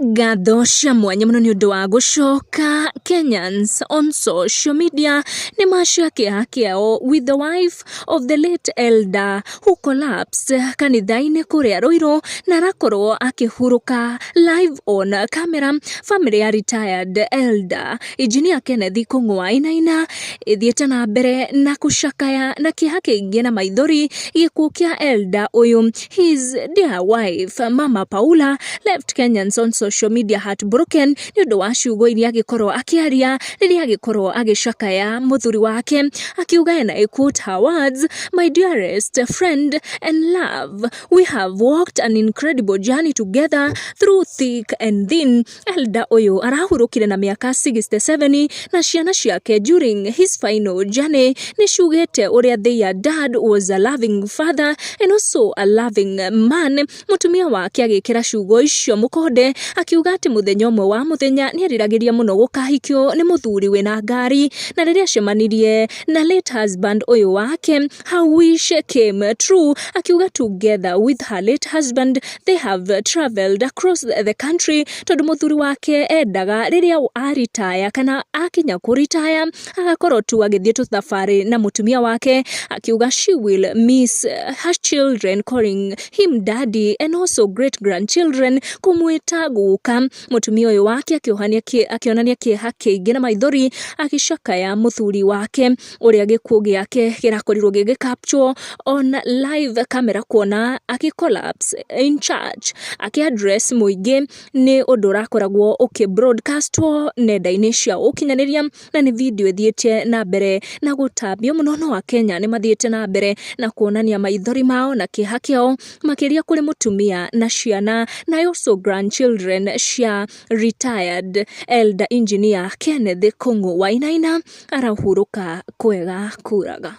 Ngatho cia mwanya mũno nĩ ũndũ wa gũcoka. Kenyans on social media nĩ macia kĩeha kĩao with the wife of the late elder who collapsed kanitha-inĩ kũrĩa Ruiru na arakorwo akĩhurũka live on camera. Family ya retired elder Engineer Kenneth Kung'u Wainaina ĩthiĩte na mbere na gũcakaya na kĩeha kĩingĩ na maithori gĩkuũ kĩa elder ũyũ. His dear wife, Mama Paula, left Kenyans on social media heartbroken nĩ ũndũ wa ciugo iria agĩkorwo akĩaria rĩrĩa agĩkorwo agĩcakaya mũthuri wake, akiuga, and I quote her words, "My dearest friend and love, we have walked an incredible journey together through thick and thin." Elder ũyũ arahurũkire na mĩaka 67, na ciana ciake during his final journey nĩ ciugĩte ũrĩa their dad was a loving father and also a loving man. Mũtumia wake agĩkĩra ciugo icio mũkonde, akiuga atĩ mũthenya ũmwe wa mũthenya nĩ eriragĩria mũno gũkahikio nĩ mũthuri wĩna ngari, na rĩrĩa acemanirie na late husband ũyũ wake, her wish came true. Akiuga together with her late husband, they have traveled across the country, tondũ mũthuri wake endaga rĩrĩa aritaya kana akinya kũritaya agakorwo tu agĩthiĩ tũthabarĩ na mũtumia wake. Akiuga she will miss her children calling him daddy and also great grandchildren kũmwĩta guka. Mũtumia ũyũ wake akĩonania kĩeha kĩingĩ na maithori agĩcakaya mũthuri wake, ũrĩa gĩkuũ gĩake kĩrakorirwo gĩgĩ capture on live camera, kuona agĩ collapse in church akĩ address mũingĩ. Nĩ ũndũ ũrakoragwo ũkĩ broadcastwo nenda-inĩ cia ũkinyanĩria, na nĩ video ĩthiĩte na mbere na gũtambio mũno. No Akenya nĩ mathiĩte na mbere na kuonania maithori mao na kĩeha kĩao, makĩria kũrĩ mũtumia na ciana na also grandchildren cia retired elder Engineer Kenneth Kung'u Wainaina. Arahurũka kwega kuraga.